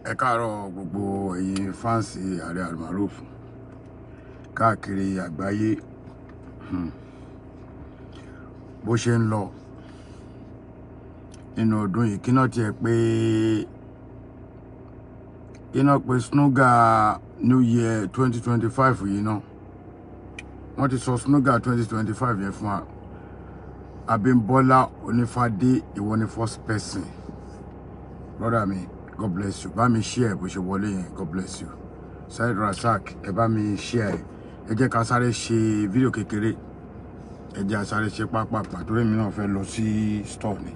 Ẹ káàárọ̀ gbogbo ẹ̀yin fans Ààrẹ Almaroof káàkiri àgbáyé. Bó ṣe ń lọ nínú ọdún yìí, kí náà tiẹ̀ pé, kí náà pé snooker New Year 2025 yìí náà. Wọ́n ti sọ snooker 2025 yẹn fún wa. Abímbọ́lá Onífádé, ìwọ ni first person. Brother mi, God bless you. Bá mi share bó ṣe wọlé yẹn, God bless you. Saheed Rasaq, ẹ bá mi share. Ẹ jẹ́ ká sáré ṣe fídíò kékeré. Ẹ jẹ́ a sáré ṣe pápápá torí èmi náà fẹ́ lọ sí store ni.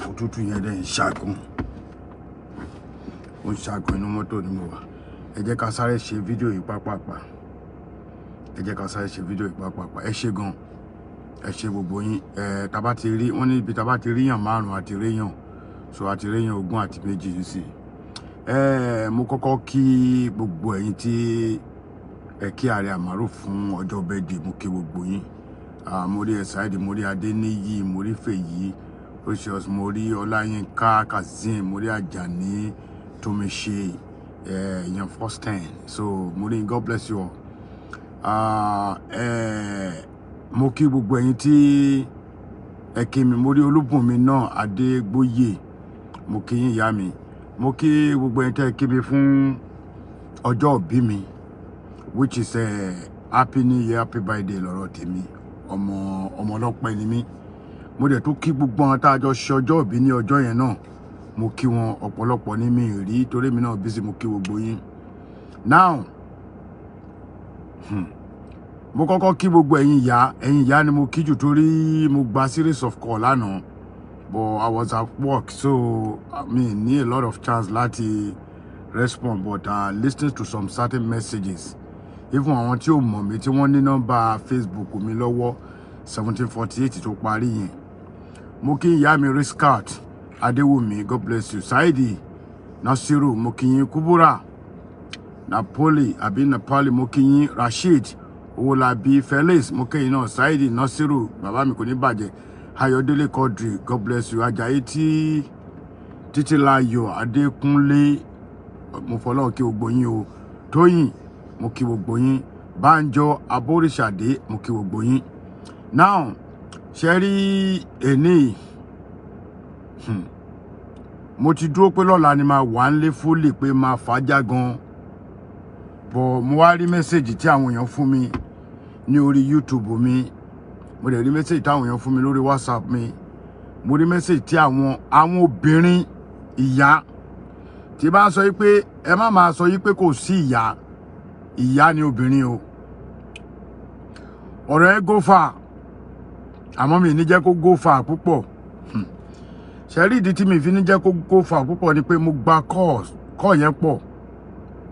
Òtútù yẹn dẹ̀ ń ṣàgùn. Ó ń ṣàgùn, inú mọ́tò ni mo wà. Ẹ jẹ́ ká sáré ṣe fídíò yìí pápápá. Ẹ jẹ́ ká sáré ṣe fídíò yìí pápápá. Ẹ ṣé gan. Ẹ ṣé gbogbo yín. Ẹ tá bá ti rí, wọ́n ní ibi tá bá ti ríyàn márùn-ún àti ríyàn. So àti ríyàn 22 nísìnyí. Ẹ mo kọ́kọ́ kí gbogbo ẹ̀yin tí ẹ kí Ààrẹ Almaroof fún ọjọ́ birthday, mo kí gbogbo yín. Mo rí Saheed, mo rí Adéníyì, mo rí Fèyí, Precious, mo rí Ọláyínká Kazeem, mo rí Àjàní Tómiṣe, èèyàn first ten. So mo rí, God bless you all. Mo kí gbogbo ẹ̀yin tí ẹ kí mi. Mo rí Olúbùnmi náà Adégbóyè, mo kí yín ìyá mi. Mo kí gbogbo ẹ̀yin tí ẹ kí mi fún ọjọ́ ìbí mi, which is happy new year, happy birthday lọ́rọ̀ tèmi. Ọmọ ọmọ ọlọ́pẹ́ ni mí. Mo dẹ̀ tún kí gbogbo àwọn tá a jọ ṣe ọjọ́ ìbí ní ọjọ́ yẹn náà. Mo kí wọn, ọ̀pọ̀lọpọ̀ ní mi rí torí mi náà busy, mo kí gbogbo yín. Now, mo kọ́kọ́ kí gbogbo ẹ̀yin ìyá. Ẹ̀yin ìyá ni mo kí jù torí mo gba series of call lánàá, but I was at work, so mi ní a lot of chance láti respond, but listening to some certain messages, even àwọn tí ò mọ̀ mí tí wọ́n ní nọ́mbà Facebook mi lọ́wọ́ 1748 tó parí yẹn. Mo kí ìyá mi Riskat Adéwùmí, God bless you. Saidi Nasiru, mo kí yín. Kubura Napoli àbí Napoli, mo kí yín. Rasheed Owólabí Felix, mo kí yín náà. Saidi Nasiru, bàbá mi, kò ní bàjẹ́. Ayọ̀délé Quadri, God bless you. Ajayi tí Títílayọ̀ Adékúnlé, mo fọlọ́run kí gbogbo yín o. Tóyìn, mo kí gbogbo yín. Bánjọ Aboríṣàdé, mo kí gbogbo yín. Now, ṣe rí èní, mo ti dúró pé lọ́la ni máa wà ń lé fúlì pé máa fàájà gan, but mo wá rí message tí àwọn èèyàn fún mi ní orí YouTube mi. Mo dẹ̀ rí message tí àwọn èèyàn fún mi lórí WhatsApp mi. Mo rí message tí àwọn obìnrin ìyá tí bá ń sọ yí pé ẹ má máa sọ yí pé kò sí ìyá, ìyá ni obìnrin o. Ọ̀rọ̀ ẹ go far, àmọ́ mi ní jẹ́ kó go far púpọ̀. Ṣe rí ìdí tí mi fi ní jẹ́ kó go far púpọ̀ ni pé mo gba call yẹn pọ̀.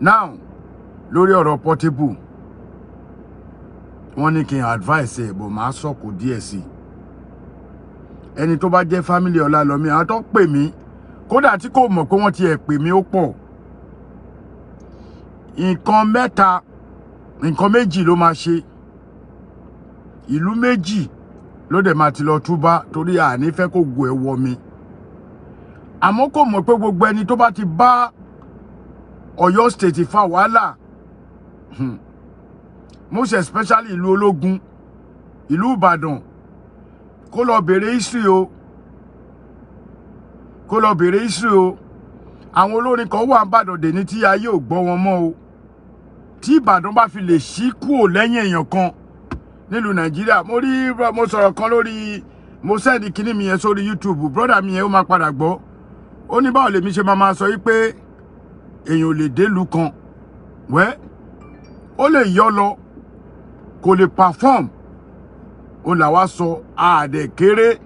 Now, lórí ọ̀rọ̀ Portable, wọ́n ní kí n advice ẹ̀ bọ̀, máa sọ̀kò díẹ̀ sí i. Ẹni tó bá jẹ́ family Ọlálọ́mí, àwọn tó pè mí kódà tí kò mọ̀ pé wọ́n ti ẹ̀ pè mí, ó pọ̀. Nǹkan mẹ́ta, nǹkan méjì ló máa ṣe. Ìlú méjì ló dẹ̀ máa ti lọ túbá torí àní fẹ́ kó go ẹ̀ wọ mi. Àmọ́ kò mọ̀ pé gbogbo ẹni tó bá ti bá Ọ̀yọ́ State fa wàhálà, most especially ìlú ológun, ìlú Ìbàdàn, kó lọ bèrè history o, kó lọ bèrè history o. Àwọn olórin kan wà n'Ìbàdàn dè ní tí ayé ò gbọ́ wọn mọ́ o. Tí Ìbàdàn bá fi lè ṣí kúò lẹ́yìn èèyàn kan nílùú Nàìjíríà, mo rí, mo sọ̀rọ̀ kan lórí, mo send kinní mi yẹn sórí YouTube. Brother mi yẹn, ó máa padà gbọ́. Ó ní báwo lèmi ṣe máa sọ yí pé èèyàn ò lè délùú kan wẹ́, ó lè yọ lọ, kò lè perform. Ó là wá sọ àdẹ̀ kéré.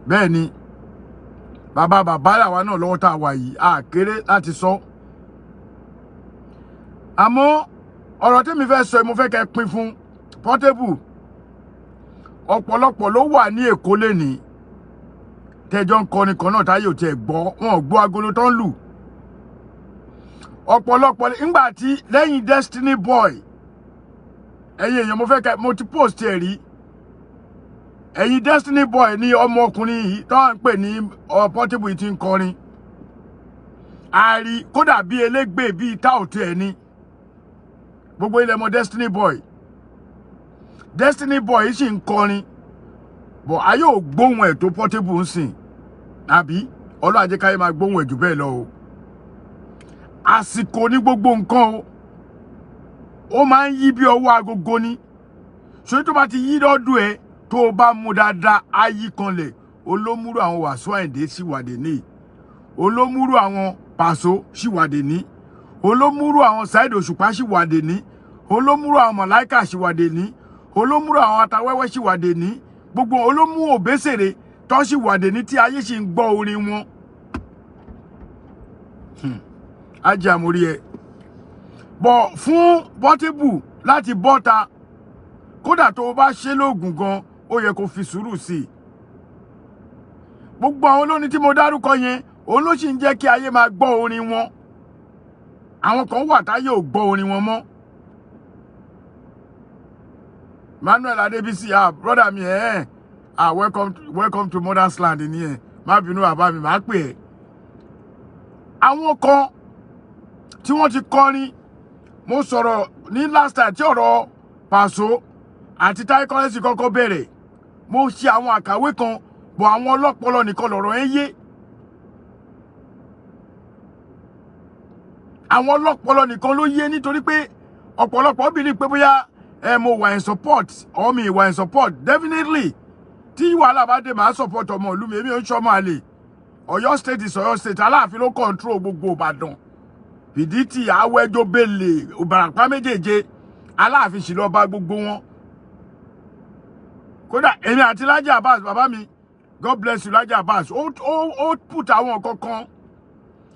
Bẹ́ẹ̀ ni bàbá bàbá làwa náà lọ́wọ́ tá a wà yìí, a kéré láti sọ. Àmọ́ ọ̀rọ̀ tẹ́mi fẹ́ sọ, mo fẹ́ kẹ́ pín fún Portable. Ọ̀pọ̀lọpọ̀ ló wà ní Èkó lénìí tẹ́jọ́ ń kọrin kan náà táyé ò tiẹ̀ gbọ́, wọn ò gbọ́ agolo tó ń lù. Ọ̀pọ̀lọpọ̀ nígbà tí lẹ́yìn Destiny Boy, ẹ̀yin èèyàn, mo fẹ́ kẹ́ mo ti post ẹ̀ rí. Ẹ̀yin Destiny Boy ní ọmọkùnrin yìí tó ń pè ní Portable yìí ti ń kọrin. Àárí kódà bí elégbè bíi táòtù ẹ̀ ní gbogbo ilẹ̀ mọ Destiny Boy. Destiny Boy sì ń kọrin, bọ̀ ayé ò gbóhùn ẹ̀ tó Portable ń sìn, àbí Ọlọ́run á jẹ́ káyé máa gbóhùn ẹ̀ jù bẹ́ẹ̀ lọ o. Àsìkò ní gbogbo nǹkan o, ó máa ń yí bí ọwọ́ agogo ni. Ṣé tó bá ti yí lọ́dún ẹ tó o bá mú dáadáa, á yí kanlẹ̀. Olómúrú àwọn Wàsíù Àyìndé sì wàdé ní, olómúrú àwọn Pàṣọ sì wàdé ní, olómúrú àwọn Saheed Òṣùpá sì wàdé ní, olómúrú àwọn Màláìkà sì wàdé ní, olómúrú àwọn Atawẹ́wẹ́ sì wàdé ní, gbogbo olómú Òbésèré tó sì wàdé ní tí ayé sì ń gbọ́ orin wọn. Ajé àmórí ẹ bọ̀ fún Portable láti bọ́ta, kódà tó o bá ṣe lóògùn gan, ó yẹ kó fi sùúrù sí i. Gbogbo àwọn olórin tí mo dárúkọ yẹn, òun ló sì ń jẹ́ kí ayé máa gbọ́ orin wọn. Àwọn kan wà táyé ò gbọ́ orin wọn mọ́. Manuel Adébísí, ah brother mi, ẹ ah welcome, welcome to mother's land ni ẹ. Má bínú bàbá mi, má pè ẹ́. Àwọn kan tí wọ́n ti kọrin, mo sọ̀rọ̀ ní last time tí ọ̀rọ̀ Pàṣọ àti Táyé Currency kọ́kọ́ bẹ̀rẹ̀. Mo ṣe àwọn àkàwé kan bọ̀, àwọn ọlọ́pọlọ nìkan lọ̀rọ̀ ẹ yé. Àwọn ọlọ́pọlọ nìkan ló yé, nítorí pé ọ̀pọ̀lọpọ̀ believe pé bóyá ẹ mo wà in support or mi wà in support. Definitely, tí wàhálà bá dé, màá support ọmọ ìlú mi. Èmi ò ń ṣọmọ àlè. Ọ̀yọ́ State is Ọ̀yọ́ State. Aláàfin ló control gbogbo Ìbàdàn, Fìdítì, Awẹ́jọ́, Bẹ́lẹ̀, Ìbàràpá méjèèje. Aláàfin sì lọ bá gbogbo wọn. Kódà èmi àti Lájí Abbas, bàbá mi, God bless you, Lájí Abbas, ó put àwọn nǹkan kan.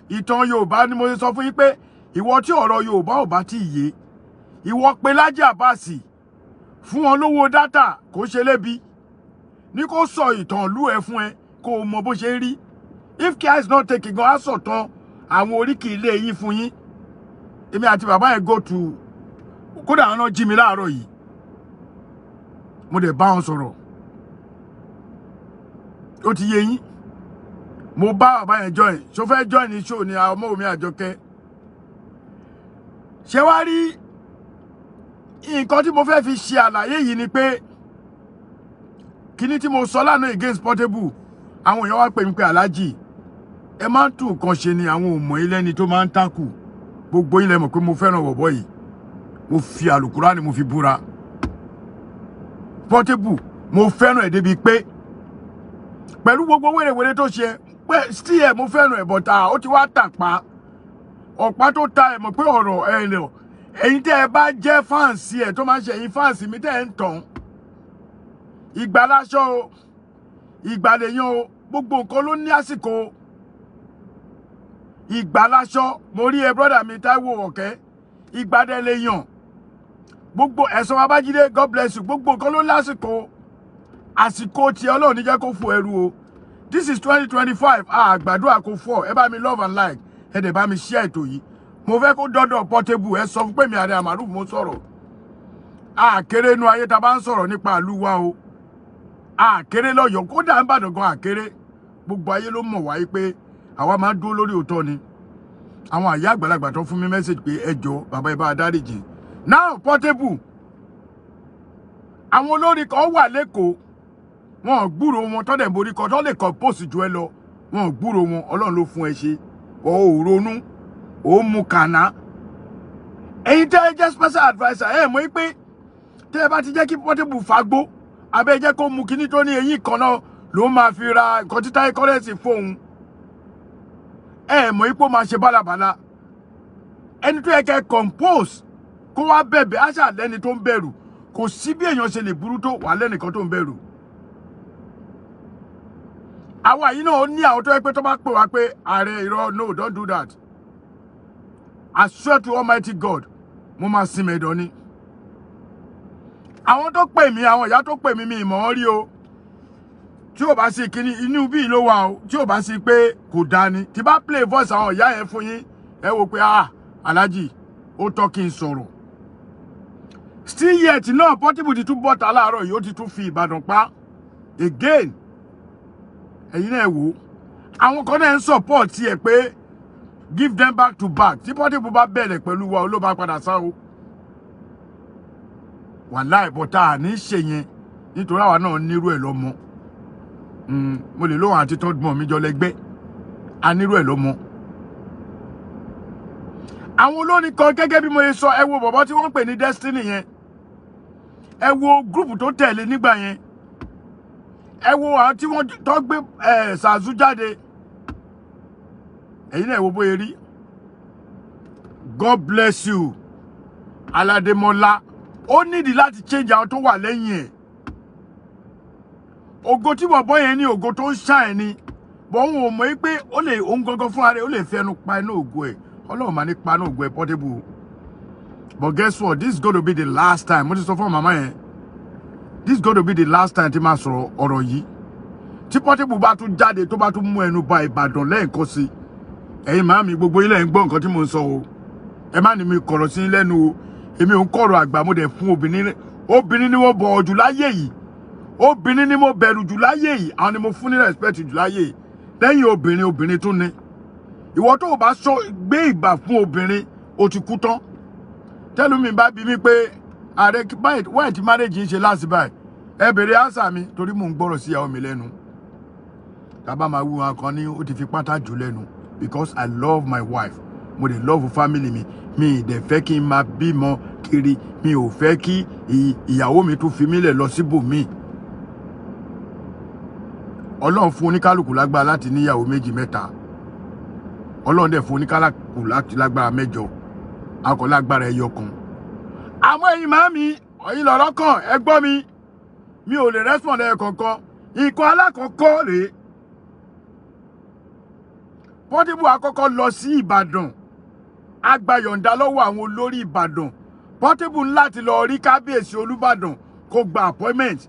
Ìtàn Yorùbá ni mo sọ fún yín pé ìwọ tí ọ̀rọ̀ Yorùbá ò bá tí yé, ìwọ pé Lájí Abbas, fún wọn lówó data, kó ṣe lébi ní kó sọ ìtàn ìlú ẹ fún ẹ, kó o mọ bó ṣe rí. If care is not taken gan, á sọ̀tàn àwọn oríkì ilé yín fún yín. Èmi àti bàbá yẹn go to, kódà àwọn náà jí mi láàárọ̀ yìí, mo dẹ̀ bá wọn sọ̀rọ̀. Ó ti yé yín. Mo bá bàbá yẹn join. Ṣó fẹ́ join ní show ni ọmọ mi Àjọkẹ́? Ṣé wá rí nǹkan tí mo fẹ́ fi ṣe àlàyé yìí ni pé kíní tí mo sọ lánàá against Portable, àwọn èèyàn wá pè mí pé, "Aláàjì, ẹ máa ń tún nǹkan ṣe ni." Àwọn ò mọ̀ ilé ni tó máa ń tákù. Gbogbo ilẹ̀ mọ̀ pé mo fẹ́ràn bọ̀bọ̀ yìí. Mo fi àlùkùránì mo fi búra, Portable, mo fẹ́ràn ẹ̀ débi pé pẹ̀lú gbogbo wèrèwèrè tó ṣe pé still ẹ̀ mo fẹ́ràn ẹ̀, bọ̀tà ó ti wá tàpá ọ̀pá tó ta ẹ̀ mọ̀ pé ọ̀rọ̀ ẹ̀ lọ. Ẹ̀yin tẹ́ ẹ bá jẹ́ fans ẹ̀ tó máa ń ṣe, ẹ̀yin fans mi tẹ́ ẹ̀ ń tàn, ìgbà láṣọ o, ìgbà lèyàn o, gbogbo nǹkan ló ní àsìkò. Ìgbà láṣọ. Mo rí ẹ, brother mi Táíwò Ọ̀kẹ́. Ìgbà dẹ̀ lèyàn. Gbogbo ẹ̀sán Babájídé, God bless you. Gbogbo nǹkan ló lásìkò. Àsìkò tí Ọlọ́run ní jẹ́ kó fò ẹrú o. This is 2025. Àgbàdo kò fọ́. Ẹ bá mi love and like, ẹ dẹ̀ bá mi share ètò yìí. Mo fẹ́ kó dọ́dọ̀ Portable. Ẹ sọ fún pé mi àrẹ àmàlù mo sọ̀rọ̀. Àkéré inú ayé ta bá ń sọ̀rọ̀ nípa ìlú wa o, àkéré lọ́yọ̀ọ́, kódà ń bàdàn gan àkéré. Gbogbo ayé ló mọ̀ wáyé pé àwa máa ń dúró lórí òótọ́ ni. Àwọn àyà àgbàlagbà tó fún mi message pé, "Ẹ jọ̀ọ́ bàbá, ẹ bá a dáríjì." Now Portable, àwọn olórin kan wà lẹ́kọ̀ọ́, wọn ò gbúrò wọn, tọ́dẹ̀ borí kan tó lè compose jù ẹ lọ, wọn ò gbúrò wọn. Ọlọ́run ló fún ẹ ṣe. Ọ ò ronú, ó mú kànáà. Ẹ̀yin tẹ́ ẹ jẹ́ special adviser, ẹ mọ̀ pé tẹ́ ẹ bá ti jẹ́ kí Portable fagbó, abẹ́ jẹ́ kó mu kíní tó ní eyín kan náà ló máa fi ra nǹkan tí Táyé Currency fóun, ẹ mọ̀ ipò máa ṣe bálabàla. Ẹni tó yẹ kẹ́ compose kó wá bẹ̀bẹ̀, á ṣà lẹ́ni tó ń bẹ̀rù. Kò sí bí èèyàn ṣe lè burú tó wà lẹ́nìkan tó ń bẹ̀rù. Àwa yìí náà, ó ní àwọn tó yẹ pé tó bá pè wá pé, "Ààrẹ, irọ́, no, don't do that," I swear to Almighty God, mo máa sinmi ẹ̀dọ̀ ni. Àwọn tó pè mí, àwọn ìyá tó pè mí, mi ìmọ̀ ọ́n rí o. Tí ò bá sí kíní inú bí ló wà o, tí ò bá sí pé kò dáa ni tí bá play voice àwọn ìyá yẹn fún yín, ẹ wò pé, "Ah, Alhaji, ó tọ́ kí n sọ̀rọ̀." Still yet náà, Portable ti tún bọ́ta láàárọ̀ yìí, ó ti tún fi Ìbàdàn pa. Again, ẹ̀yin náà wò ó, àwọn kan náà ń support ẹ̀ pé give them back to back. Tí Portable bá bẹ̀rẹ̀ pẹ̀lú wa, ló bá padà sá o. Wàláì, bọ́tà àní ṣe yẹn nítorí àwa náà nírú ẹ̀ lọ́mọ. Mo lè lóhùn àti third born mi jọ lẹ́gbẹ́, a nírú ẹ̀ lọ́mọ. Àwọn olórin kan, gẹ́gẹ́ bí mo ṣe sọ, ẹ wo bọ̀bọ̀ tí wọ́n ń pè ní Destiny yẹn, ẹ wo group tó tẹ̀lé nígbà yẹn, ẹ wo àwọn tí wọ́n tó gbé ẹ̀ Ṣàzú jáde, ẹ̀yin náà ẹ wo bóyá rí. God bless you, Aládémọ́lá. Ó nídìí láti change àwọn tó wà lẹ́yìn ẹ̀. Ògo tí bọ̀bọ́ yẹn ní, ògo tó ń ṣàn ẹ̀ ni bọ̀, òun ò mọ̀ pé ó lè òun gangan fúnra rẹ̀, ó lè fi ẹnu pa inú ògo ẹ̀. Ọlọ́run máa ní pa inú ògo ẹ̀, Portable. But guess what? This is going to be the last time. Mo ti sọ fún màmá yẹn, this is going to be the last time tí máa sọ̀rọ̀ ọ̀rọ̀ yìí. Tí Portable bá tún jáde, tó bá tún mú ẹnu ba Ìbàdàn lẹ́ẹ̀kan sí, ẹ̀yin màámi, gbogbo ilẹ̀ ń gbọ́ nǹkan tí mo ń sọ o. Ẹ má ní mi kọ̀rọ̀ sí lẹ́nu o. Èmi ò ń kọ̀rọ̀ àgbà. Mo dẹ̀ fún obìnrin, obìnrin ni wọ́n bọ̀ jù láyé yìí, obìnrin ni mo bẹ̀rù jù láyé yìí, àwọn ni mo fún ní respect jù láyé yìí. Lẹ́yìn obìnrin, obìnrin tún ni. Ìwọ tó o bá sọ gbé ìgbà fún obìnrin, o ti kú tán. Tẹ́lómi bá bí mi pé ààrẹ báyìí, wáyé tí marriage ń ṣe láti báyìí, ẹ bèrè ánsà mi, torí mò ń gbọ́rọ̀ sí ìyàwó mi lẹ́nu. Tábà máa wú wọn kan ní ó ti fi pátá jù lẹ́nu, because I love my wife, mo dẹ̀ love family mi. Mi ì dẹ̀ fẹ́ kí n máa bímọ kiri. Mi ò fẹ́ kí ìyàwó mi tún fi mí lẹ̀ lọ síbòmíì. Ọlọ́run fún oníkálukú lágbára láti níyàwó méjì, mẹ́ta. Ọlọ́run dẹ̀ fún oníkálukú láti lágbára mẹ́jọ, akọ lágbára ẹyọ kan. Àmọ́ ẹ̀yin màámi, ẹ̀yin lọ̀rọ̀ kàn, ẹ gbọ́ mi. Mi ò lè respond ẹ̀ kọ̀ọ̀kan. Nǹkan alákọ̀ọ́kọ́ rèé: Portable àkọ́kọ́ lọ sí Ìbàdàn, a gba yọ̀ǹda lọ́wọ́ àwọn olórí Ìbàdàn. Portable ń láti lọ rí kábíyèsí Olúbàdàn, kó gba appointment,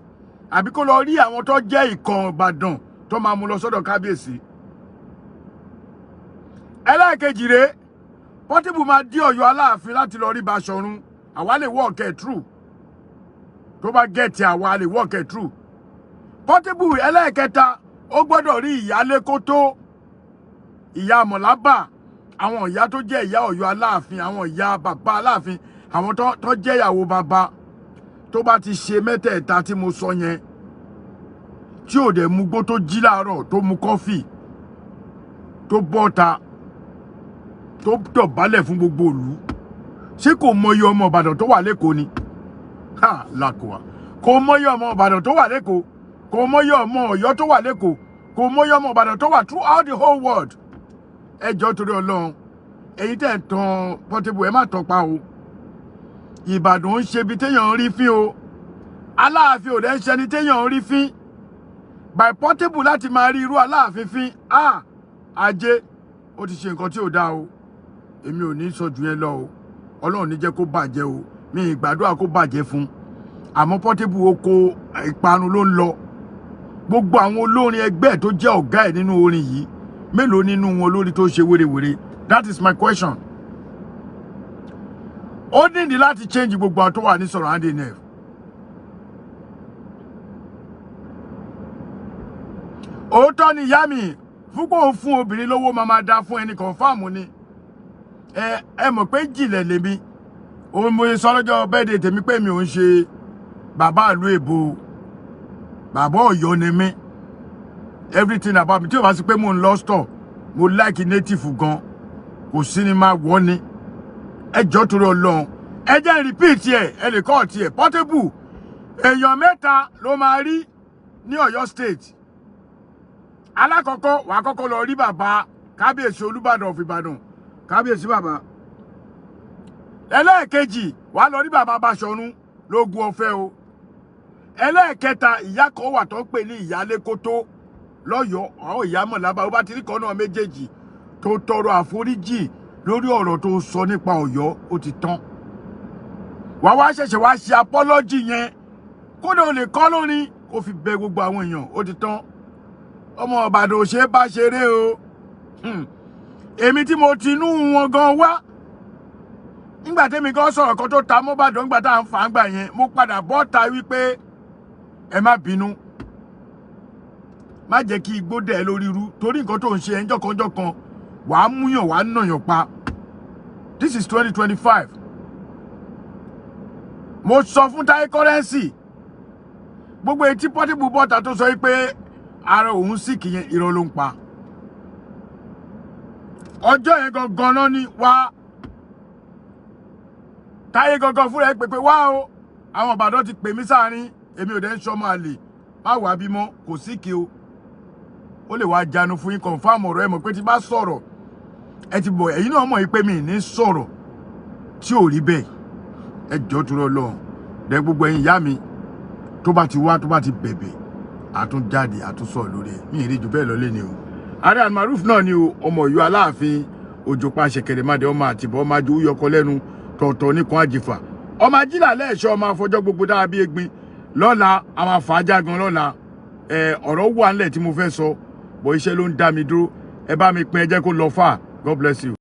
àbí kó lọ rí àwọn tó jẹ́ ìkàn Ìbàdàn tó máa mú lọ sọ́dọ̀ kábíyèsí. Ẹlẹ́ẹ̀kejì rèé: Portable máa dí Ọ̀yọ́ Aláàfin láti lọ rí Baṣọ̀run. Àwa lè work ẹ̀ through tó bá get, àwa lè work ẹ̀ through. Portable ẹlẹ́ẹ̀kẹta, ó gbọ́dọ̀ rí ìyálé kó tó ìyá mọ̀lábà, àwọn ìyá tó jẹ́ ìyá Ọ̀yọ́ Aláàfin, àwọn ìyá bàbá Aláàfin, àwọn tó jẹ́ ìyàwó bàbá. Tó bá ti ṣe mẹ́tẹ̀ẹ̀ta tí mo sọ yẹn, tí ò dẹ̀ mu gbó, tó jí láàárọ̀, tó mu kọ́fì, tó bọ́ta, tó dọ̀bálẹ̀ fún gbogbo ìlú, ṣé kò mọyì ọmọ Ìbàdàn tó wà lẹ́kọ̀ọ́ ni? Ha làkùwà, kò mọyì ọmọ Ìbàdàn tó wà lẹ́kọ̀ọ́, kò mọyì ọmọ Ọ̀yọ́ tó wà lẹ́kọ̀ọ́, kò mọyì ọmọ Ìbàdàn tó wà throughout the whole world. Ẹ jọ̀ọ́, torí Ọlọ́run, èyí tẹ̀ ń tan Portable, ẹ má tàn pa o. Ìbàdàn ń ṣe ibi téèyàn ń rí fín o. Aláàfin ò dẹ̀ ń ṣẹni téèyàn ń rí fín. By Portable láti máa rí irú Aláàfin fín, ah, ajé, ó ti ṣe nǹkan tí ò dáa o. Èmi ò ní sọ jù yẹn lọ o. Ọlọ́run ní jẹ́ kó bàjẹ́ o. Mi ì gbàdúrà kó bàjẹ́ fún. Àmọ́ Portable, oko ìparun ló ń lọ. Gbogbo àwọn olórin ẹgbẹ́ tó jẹ́ ọ̀gá ẹ̀ nínú orin yìí, mélòó nínú wọn lórí tó ṣe wérewère? That is my question. Ó nídìí láti change gbogbo àwọn tó wà ní surrounding ẹ̀. Òótọ́ ni ìyá mi fún kó fún obìnrin lówó, máa máa dá fún ẹnì confirm ni. Ẹ mọ̀ pé jìnlẹ̀ lèmi. Òun mo sọ lọ́jọ́ birthday tèmi pé mi ò ń ṣe bàbá ìlú èbó, bàbá Ọ̀yọ́ ni mí. Everything about me, tí o bá sí pé mo ń lọ store, mo like native gan, kò sí ni máa wọ́ ni. Ẹ jọ̀ọ́, torí Ọlọ́run, ẹ jẹ́ n repeat ẹ̀, ẹ lè kọ́ ọ̀tí ẹ̀. Portable, èèyàn mẹ́ta ló máa rí ní Ọ̀yọ́ State. Alákọ̀ọ́kọ́, wàá kọ́kọ́ lọ rí bàbá kábíyèsí Olúbàdàn of Ìbàdàn, kábíyèsí bàbá. Ẹlẹ́ẹ̀kejì, wàá lọ rí bàbá Báṣọ̀run lógún ọ̀fẹ́ o. Ẹlẹ́ẹ̀kẹta, ìyá kan wà tó ń pè ní ìyálékótó lọ́yọ̀ọ́, àwọn ìyá mọ̀lábà. Ó bá ti rí kan náà méjèèjì tó tọrọ àforíjì lórí ọ̀rọ̀ tó sọ nípa Ọ̀yọ́, ó ti tán. Wàá wá ṣẹ̀ṣẹ̀ wá ṣe apology yẹn, kódà o lè kọ́ lórin kó fi bẹ gbogbo àwọn èèyàn, ó ti tán. Ọmọ Ìbàdàn ò ṣe é bá ṣeré o. Èmi tí mo ti inú wọn gan wá, nígbà tẹ́mi gan sọ̀rọ̀ kan tó ta mọ́bàdàn, nígbà tá à ń fà á gbà yẹn, mo padà bọ́ ta wípé ẹ má bínú. Má jẹ́ kí igbó dẹ̀ ẹ́ lórí rú, torí nǹkan tó ń ṣe ẹ̀ ń jọ̀kanjọ̀kan, wàá múyàn, wàá nàyàn pa. This is 2025. Mo sọ fún Táyé Currency, gbogbo etí Portable bọ́ta tó sọ pé ara òun sì kìyẹn, irọ́ ló ń pa. Ọjọ́ yẹn gangan náà ni wá Táyé gangan fúnra ẹ pè pé wá o, àwọn Ìbàdàn ti pè mí sáàrin, èmi ò dẹ̀ ń sọmọ àlè, má wàá bímọ, kò sí kí o. Ó lè wá jánu fún yín, confirm ọ̀rọ̀. Ẹ mọ̀ pé tí bá sọ̀rọ̀, ẹ ti bọ̀, ẹ̀yin náà mọ̀ yìí pé mi ní sọ̀rọ̀ tí ò rí bẹ́ẹ̀. Ẹ jọ̀ọ́, tó lọ lọ́hùn dẹ, gbogbo ẹ̀yin ìyá mi, tó bá ti wá, tó bá ti bẹ̀bẹ̀, àtúnjáde, àtúnsọ̀ lórí ẹ̀. Mi ì rí jù bẹ́ẹ̀ lọ lé ni o. Ààrẹ Almaroof náà ni o, ọmọ Ọ̀yọ́ Aláàfin Òjòpá Ṣẹ̀kẹ̀rẹ̀ Máde, ọmọ àtìbọ, ọmọ ajú yọkọ lẹ́nu tọ̀tọ̀ nìkan àjìfà, ọmọ ajílà lẹ́ẹ̀ṣọ́, ọmọ afọjọ́ gbogbo dára bí egbin. Lọ́la a máa fà á jágan lọ́la. Ẹ ọ̀rọ̀ wà ńlẹ̀ tí mo fẹ́ sọ bọ̀, iṣẹ́ ló ń dá mi dúró. Ẹ bá mi pín, ẹ jẹ́ kó lọ fà. God bless you.